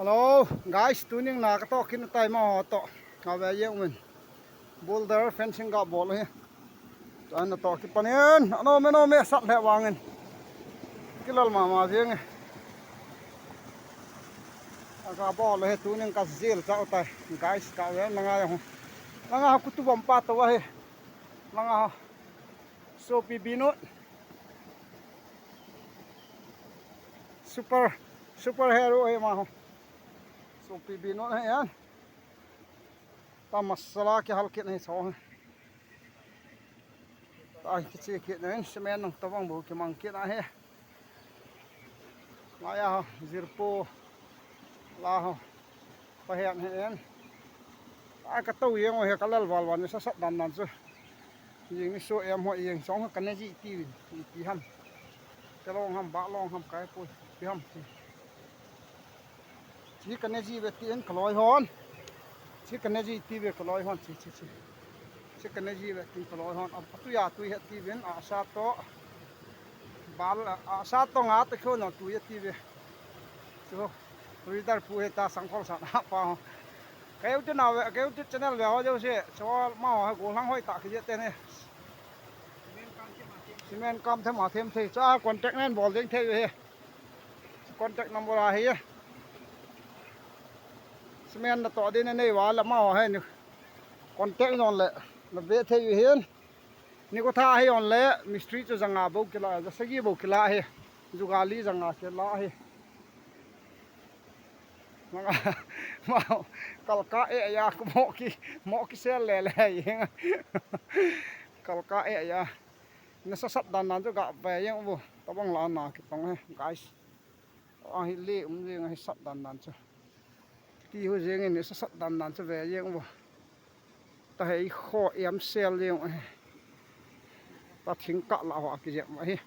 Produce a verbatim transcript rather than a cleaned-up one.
Hello guys, tuning na katoh kit tai amaho toh. Kave jeng uvin. Boulder fencing kabol u hi. Chana toh kipan in, anom e, anom e, sat lheh vangin. Kilal mama jeng e. Kabol u hi, tuning kajil chau tai. Guys, kave nanga jong. Nanga kutu bom pa toh ahi. Nanga sopi Binod. Super, super hero hi amaho. Sopi Binod hi an. Ta masala kihal kit nahi so. Ta kiche kit nahin, cement nung tobang bou kimang kit nahi. Maya ho, Zirpo. La ho. Pahen hi an. Ta katou jeng u hi, kalal val val ni sasat dan dan chu. Jing ni so em ho jeng song ka ne ji ti vin, ti, ti ham. Ka long ham, ba long ham, kai poi, ti ham ti. Chi ka ne ji ve ti in ka loi hon. Chi ka ne ji ti ve ka loi hon, chi, chi, chi. Chi ka ne ji ve ti ka loi hon. A, a tui a tui he ti vin, a sa to. Bal, a, a sa to nga ta kho no tui a ti ve. Chu, tui dar pu he ta sang khol san a pa ho. Ka YouTube na ve, ka YouTube channel ve ho jo se. Chu ma ho he go lang hoi ta ki je te ne. Cement kam them a them thei. Cha contact nen bol ding thei he. Contact number ahi. Cement na to din nei va la ma ho he ni. Contact non le. Na ve thei hin. Ni ko tha hi on le, mistri chu janga bou kila, ja sagi bou kila hi. Jugali janga kila hi. Ma, ma, kalka e ya, ko mo ki, mo ki sel le le hi. Kalka e ya. Na sa sat dan dan chu ga ve jeng u. Tabang la na ki tong he, guys. Ahi le um jeng ahi sat dan dan chu. Ti ho jeng in sa sat dan dan chu ve jeng u. Ta hei kho em sel jeng u ahi. Ta thing ka la ho a ki jeng u ahi.